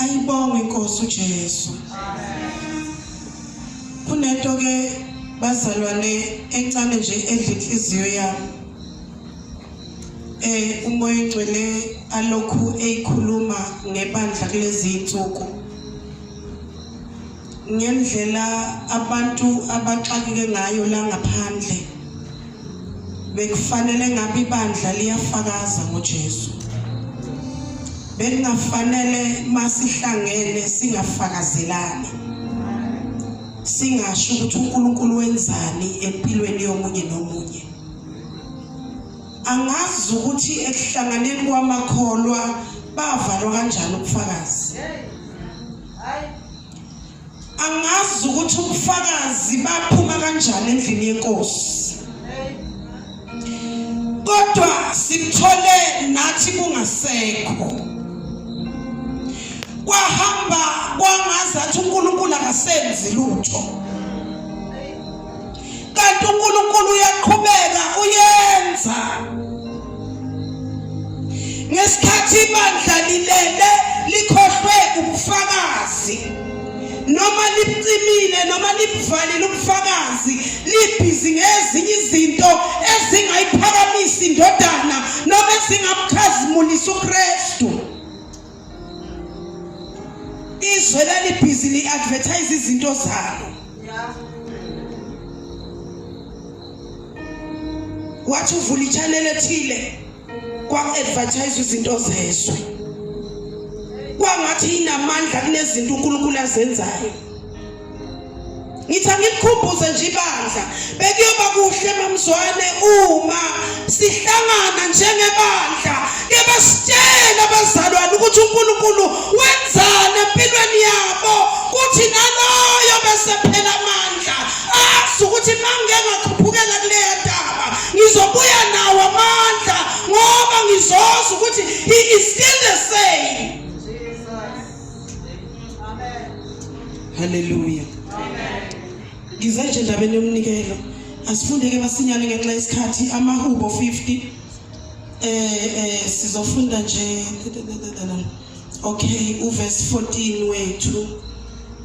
Ayibongwe inkosi uJesu. Kunento ke bazalwane encane nje edla inhliziyo yami. Eh umoya ongcwele alokhu eyikhuluma ngebandla kulezi insuku. Ngendlela abantu abaxakeke ngayo la ngaphandle bekufanele ngabe ibandla liyafakaza ngoJesu. Bekungafanele masihlangene singafakazelani. Singasho ukuthi uNkulunkulu wenzani empilweni yomunye nomunye. Angazi ukuthi ekuhlanganeni kwamakholwa bavalwa kanjani ubufakazi. Angazi ukuthi ubufakazi baphuma kanjani endlini yenkosi. Kodwa sikuthole nathi kungasekho. Kwahamba kwangazathi uNkulunkulu akasenzi lutho. Kanti uNkulunkulu uyaqhubeka uyenza. Ngesikhathi ibandla lilele likhohlwe ubufakazi noma libucimile noma libuvalile ubufakazi libhizi ngezinye izinto ezingayiphakamisa indodana noma ezingamkhazimulisa uKristu. Izwe lalibhizi li-advertise izinto zalo. Wathi uvula i-channel ethile kwaku-advertise izinto zezwe kwangathi inamandla kunezinto uNkulunkulu azenzayo. Ngithi angikukhumbuze nje ibandla bekuyoba kuhle mamzwane uma sihlangana njengebandla ke basitshela abazalwane ukuthi uNkulunkulu wenzani empilweni yabo kuthi naloyo bese phela amandla azi ukuthi mangike ngakhuphukela kuleya ntaba ngizobuya nawo amandla ngoba ngizoza ukuthi he is still the same. Haleluya. Ngize nje endabeni yomnikelo. Asifunde ke masinyane ngenxa yesikhathi amahubo 50. Eh eh sizofunda nje okay uverse 14 wethu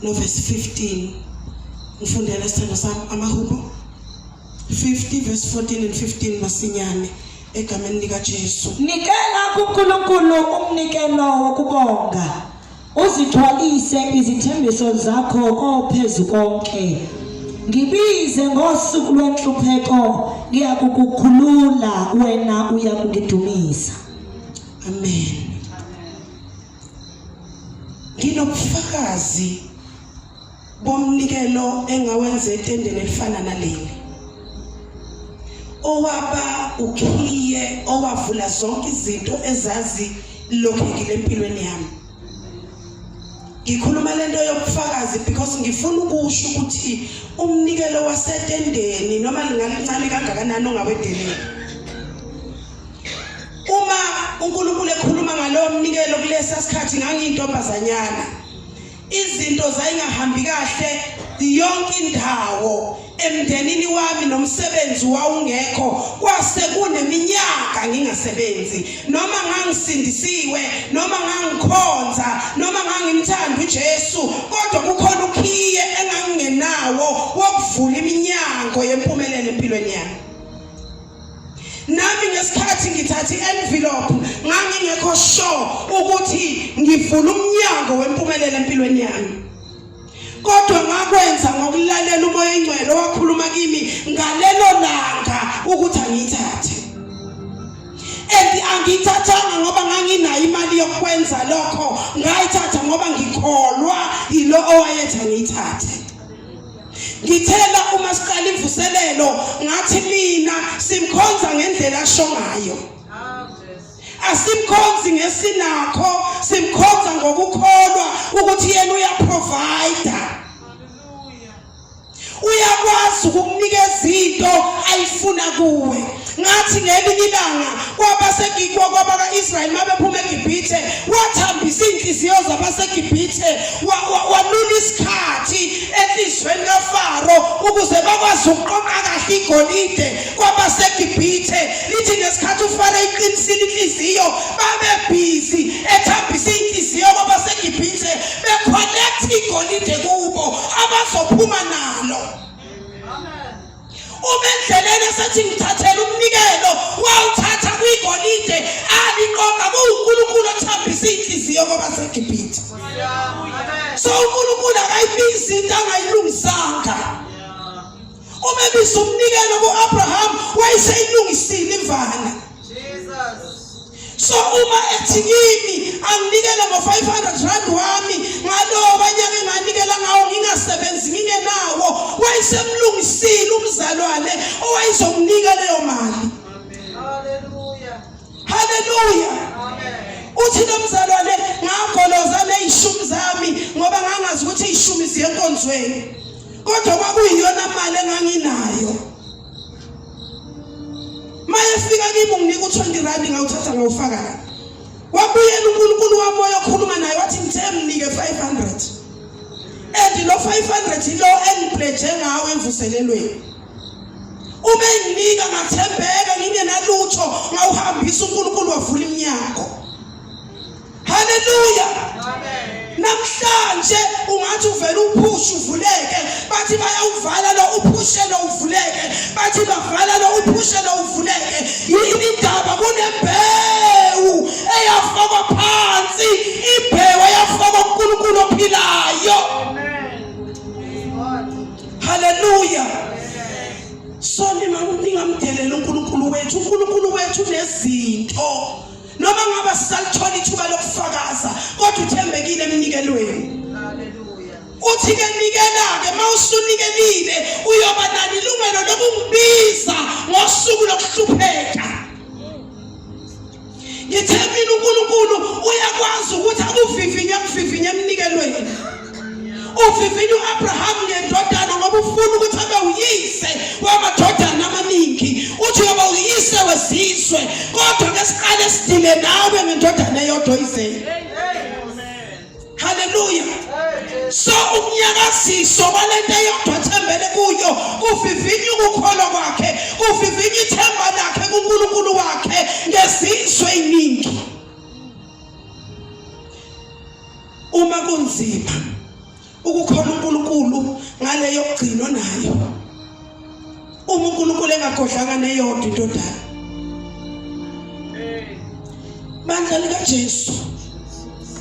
no verse 15. Ngifundele isithando sami amahubo 50 verse 14 and 15 masinyane egameni likaJesu. Nikela kuNkulunkulu umnikelo wokubonga. Uzigcwalise izithembiso zakho kophezu konke. Ngibize ngosuku lwenhlupheko, ngiyakukukhulula, wena uyakungidumisa. Amen. Nginobufakazi bomnikelo engawenza etendeni elifana naleli owaba ukhiye owavula zonke izinto ezazi lokhekile empilweni yami. Ngikhuluma lento yobufakazi because ngifuna ukusho ukuthi umnikelo wasetendeni noma lingalincane kangakanani ongawedeleli. Uma uNkulunkulu ekhuluma ngalowo mnikelo kulesa sikhathi ngangiyintombazanyana. Izinto zayingahambi kahle yonke indawo emndenini wami nomsebenzi wawungekho kwase kuneminyaka ngingasebenzi noma ngangisindisiwe noma ngangikhonza noma ngangimthanda uJesu kodwa kukhona ukhiye engangingenawo wokuvula iminyango yempumelelo empilweni yami. Nami ngesikhathi ngithatha i-envelope ngangingekho sure ukuthi ngivula umnyango wempumelelo empilweni yami. Kodwa ngakwenza ngokulalela uMoya oNgcwele owakhuluma kimi ngalelo langa ukuthi angiyithathe. And angiyithathanga ngoba nganginayo imali yokwenza lokho, ngayithatha ngoba ngikholwa yilo owayethi angiyithathe. Ngithela uma siqala imvuselelo ngathi mina simkhonza ngendlela asho ngayo. Asimkhonzi ngesinakho, simkhonza ngokukholwa ukuthi yena uyaprovide. Uyakwazi ukukunikeza into ayifuna kuwe. Ngathi ngelinye ilanga kwabaseGikwa kwabaka-Israyeli mabephuma eGibhithe wathambisa iy'nhliziyo zabaseGibhithe walula isikhathi enhliziyweni kaFaro ukuze bakwazi ukuqoqa kahle igolide kwabaseGibhithe. Lithi ngesikhathi uFaro eyiqinisile inhliziyo babebhizi ethambisa iy'nhliziyo kwabaseGibhithe. Uma endleleni esethi ngithathela umnikelo, wawuthatha kwigolide aliqoqa kuwuNkulunkulu othambisa inhliziyo kwabaseGibhithe. So uNkulunkulu akayibizi into angayilungisanga. Uma ebiza umnikelo ku-Abraham wayeseyilungisile imvana. So uma ethi kimi anginikele ngo-500 rand wami ngalowo banyaka enganikela ngawo ngingasebenzi ngingenawo, wayesemlungisile umzalwane owayezomnika leyo mali. Hallelujah. Haleluya. Uthi lo mzalwane ngagoloza nezishumi zami ngoba ngangazi ukuthi izishumi ziye enkonzweni. Kodwa kwakuyiyona mali enganginayo. Mayefika kimi unginika u20 rand ngawuthatha ngawufaka la. Wabuyela uNkulunkulu wamoya okhuluma naye wathi ngithe mnike 500. And lo 500 lo engipledge ngawo emvuselelweni. Uma enginika ngathembeka ngingenalutho ngawuhambisa uNkulunkulu wavula iminyango. Haleluya. Amen. Namhlanje ungathi uvela uphushe uvuleke bathi bayawuvala lo uphushe lo uvuleke bathi bavala lo uphushe lo uvuleke yini indaba kunembewu eyafakwa phansi imbewu eyafakwa uNkulunkulu ophilayo. Amen. Haleluya. So ningamdelela uNkulunkulu wethu. uNkulunkulu wethu unezinto. Noma ngabe sisalithola ithuba lokufakaza kodwa uthembekile emnikelweni. Haleluya. Uthi ke nikela ke mawusunikelile uyoba nalo ilungelo lokungibiza ngosuku lokuhlupheka. Ngithe mina uNkulunkulu uyakwazi ukuthi akuvivinye akuvivinye emnikelweni. Uvivinya uAbraham ngendodana ngoba ufuna ukuthi abe uyise wamadodana amaningi. Uthi uyoba uyise wezizwe kodwa ke siqale sidile nawe ngendodana eyodwa oyizele. Haleluya. So umnyakaziso walento eyodwa athembele kuyo kuvivinya ukukholwa kwakhe, kuvivinya ithemba lakhe kuNkulunkulu wakhe ngezizwe eziningi. Uma kunzima ukukholwa uNkulunkulu ngaleyo kugcinwa nayo. Uma uNkulunkulu engagodlanga neyodwa indodana. Bandla likaJesu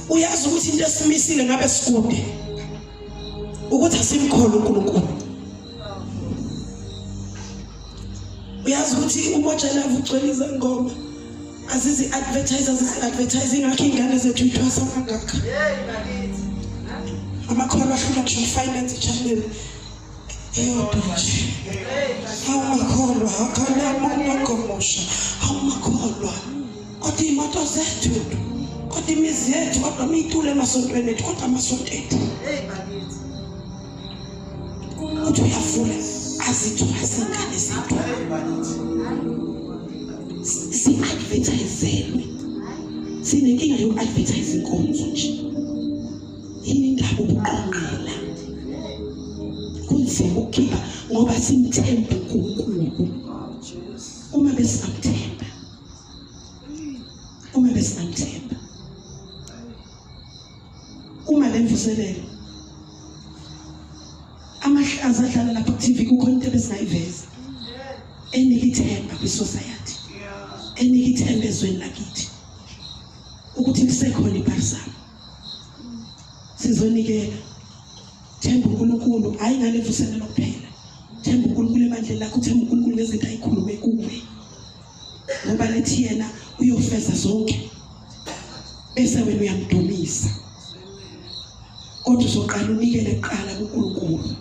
uyazi ukuthi into esimisile ngabe sikude ukuthi asimkholo uNkulunkulu. Uyazi ukuthi umoja love ugcwele izangoma azizi advertise azizi advertise ingakho ingane zethu ithwasa kangaka. Amakholwa ahlula ngisho finance channel. Eyodwa nje. Awumakholwa, akanamonakomusha. Awumakholwa. Kodwa iy'moto zethu, kodwa imizi yethu, kodwa imitulo emasontweni ethu, kodwa amasonto ethu. Uthi uyavula azithwase ingane zethu. Si-advertiselwe. Sinenkinga yoku-advertise inkonzo nje. Yini indaba ubuqonqela? Kunzima ukukhipha ngoba simthemba uNkulunkulu. Uma besingamthemba. Uma besingamthemba. Uma lemvuselelo amahlaza adlala lapha ku-TV kukhona into ebesingayiveza enika ithemba kwi-society enika ithemba ezweni lakithi ukuthi kusekhona ibharisana sizonikela themba uNkulunkulu hayi ngale vuselelo kuphela themba uNkulunkulu ebandleni lakho themba uNkulunkulu ngezinto ayikhulume kuwe ngoba lethi yena uyofeza zonke bese wena uyamdumisa kodwa uzoqala unikele kuqala kuNkulunkulu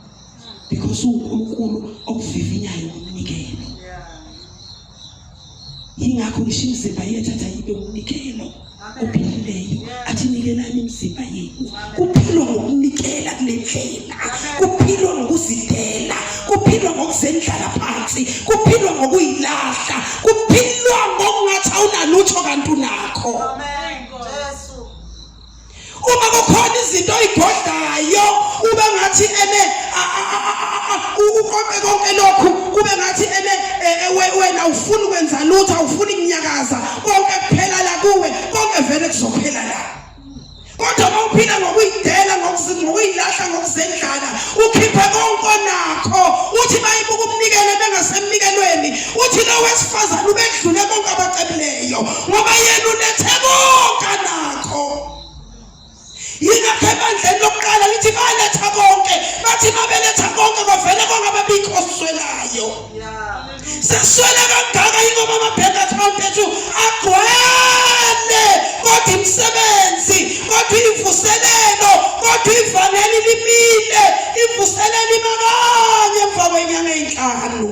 because uNkulunkulu okuvivinyayo ngomnikelo yingakho ngisho imizimba yethu athi ayibe umnikelo ophilileyo athi nikelani imizimba yenu kuphilwa ngokunikela kule ndlela kuphilwa ngokuzidela kuphilwa ngokuzendlala phansi kuphilwa ngokuyilahla kuphilwa ngokungathi awunalutho kanti unakho uma kukhona izinto oyigodlayo ube ngathi ene uqoqe konke lokhu kube ngathi ene e, e, wena ufuna ukwenza lutho awufuni kunyakaza konke kuphela la kuwe konke vele kuzophela la. Kodwa uma uphila ngokuyidela, ngokuyilahla, ngokuzendlala, ukhiphe konke onakho, uthi bayibuka umnikelo bengasemnikelweni, uthi lo wesifazane ubedlule bonke abacebileyo ngoba yena ulethe konke anakho. Yingakho ebandleni lokuqala lithi baletha konke, bathi mabeletha konke kwavele kwangababikho oswelayo. Seswele kangaka yingoba ama-bank account ethu agcwele, kodwa imisebenzi, kodwa iy'mvuselelo, kodwa ivangeli limile, imvuselelo imakanye emva kwenyanga ey'nhlanu.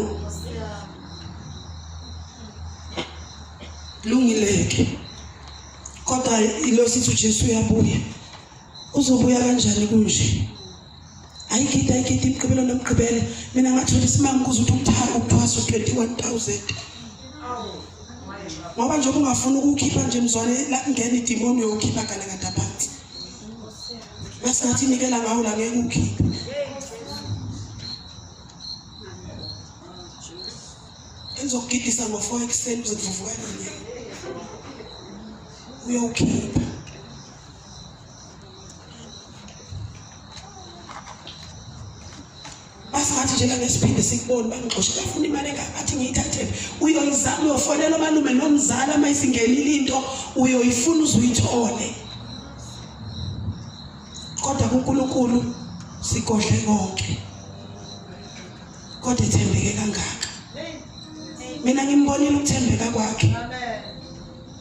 Lungile-ke, kodwa ilo sithi uJesu uyabuya. Uzobuya kanjani kunje? Ayigidi ayigidi imgqibelo nomgqibelo. Mina ngathola isimanga kuze ukuthi ukuthaka ukuthwasa u-21000. Ngoba nje ungafuna ukukhipha nje mzwane la kungena idimoni uyokhipha galakada phansi. Bese ngathi nikela ngawo la ngeke ukhiphe. Engizokugidisa ngo-4 ekuseni kuze kuvuvuka nini. Uyowukhipha. Basingathi nje ngesiphinde sikubone bangixoshe bafuna imali engaka bathi ngiyithathe uyoyizama uyofonela omalume nomzala uma isingenile into uyoyifuna uze uyithole kodwa kuNkulunkulu sigodle konke kodwa ethembeke kangaka mina ngimbonile ukuthembeka kwakhe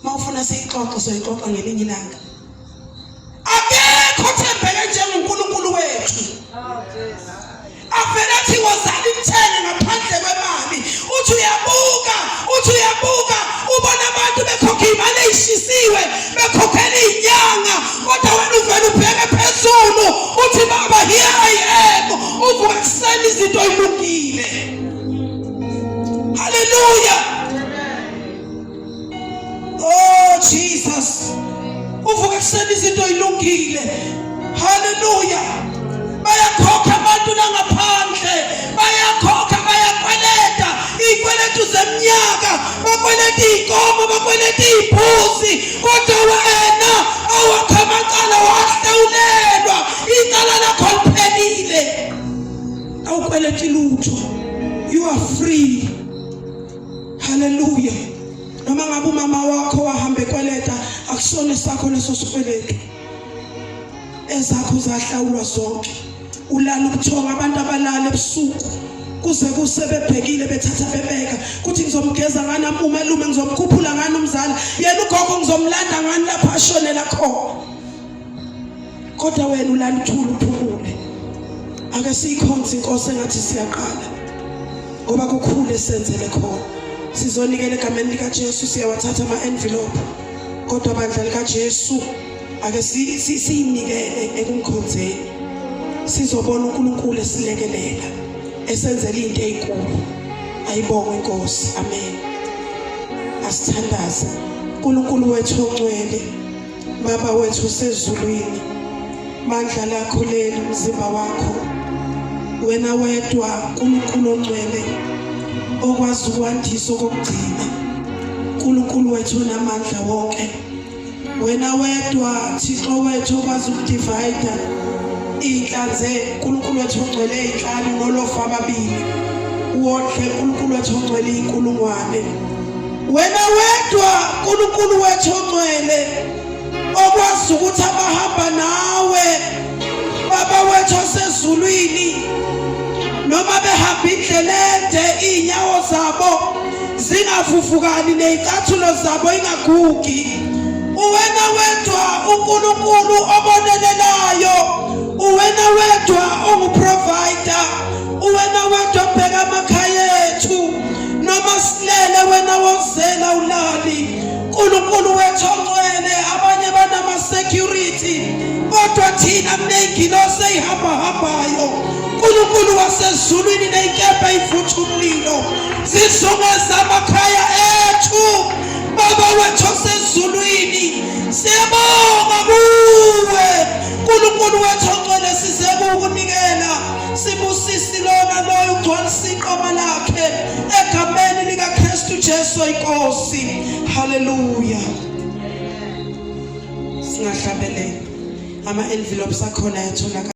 mawufuna siyixoxe soyixoxa ngelinye ilanga akekho othembeke njengoNkulunkulu wethu avele athi wozani nithenge ngaphandle kwemali uthi uyabuka uthi uyabuka ubona abantu bekhokha imali eyishisiwe bekhokhela iy'nyanga kodwa wena uvele ubheke phezulu uthi baba here I am uvuka kuseni izinto ilungile haleluya Oh Jesus. Uvuka ekuseni izinto ilungile. Hallelujah. Bayakhokha abantu langaphandle. Bayakhokha bayakweleta. Izikweletu zeminyaka, bakweleta izinkomo, bakweleta izimbuzi. Kodwa wena awakho amacala wahlawulelwa. Icala lakho liphelile. Awukweleti lutho. You are free. Haleluya. Noma ngabe umama wakho wahamba ekweleta akusona esakho leso sikweletu. Ezakho zahlawulwa zonke. Ulala ubuthongo abantu abalala ebusuku kuze kuse bebhekile bethatha bebeka kuthi ngizomgeza ngani umalume ngizomkhuphula ngani umzala yena ugogo ngizomlanda ngani lapho ashonela khona kodwa wena ulala uthule uphumule ake siyikhonze inkosi engathi siyaqala ngoba kukhulu esenzele khona sizonikela egameni likaJesu siyawathatha ama-envelope kodwa bandla likaJesu ake siyinikele ekumkhonzeni sizobona uNkulunkulu esilekelela esenzela into ezinkulu ayibongwe inkosi amen asithandaze uNkulunkulu wethu ongcwele Baba wethu osezulwini, bandla lakho leli, umzimba wakho, wena wedwa Nkulunkulu ongcwele okwazi ukwandisa okokugcina, Nkulunkulu wethu onamandla wonke, wena wedwa Thixo wethu okwazi ukudivayida iy'nhlanzi Nkulunkulu wethu ongcwele ey'nhlanu nolofu ababili wondle Nkulunkulu wethu ongcwele iy'nkulungwane wena wedwa uNkulunkulu wethu ongcwele okwazi ukuthi abahamba nawe baba wethu osezulwini noma behamba indlela ende iy'nyawo zabo zingavuvukani ney'cathulo zabo ingagugi uwena wedwa uNkulunkulu obonelelayo uwena wedwa onguprovider uwena wedwa obheka amakhaya ethu noma silele wena wozela ulali uNkulunkulu wethu ongcwele abanye banama security kodwa thina kuneyingilosi eyihamba hambayo uNkulunkulu wasezulwini neyinkemba ivutha umlilo zizungeza amakhaya ethu baba wethu osezulwini siyabonga kuwe uNkulunkulu wethu ongcwele size kukunikela sibusisi lona loyo ugcwalisa iqoma lakhe egameni likaKristu Jesu inkosi haleluya singahlabelela. Ama envelopes akhona ayatholakala.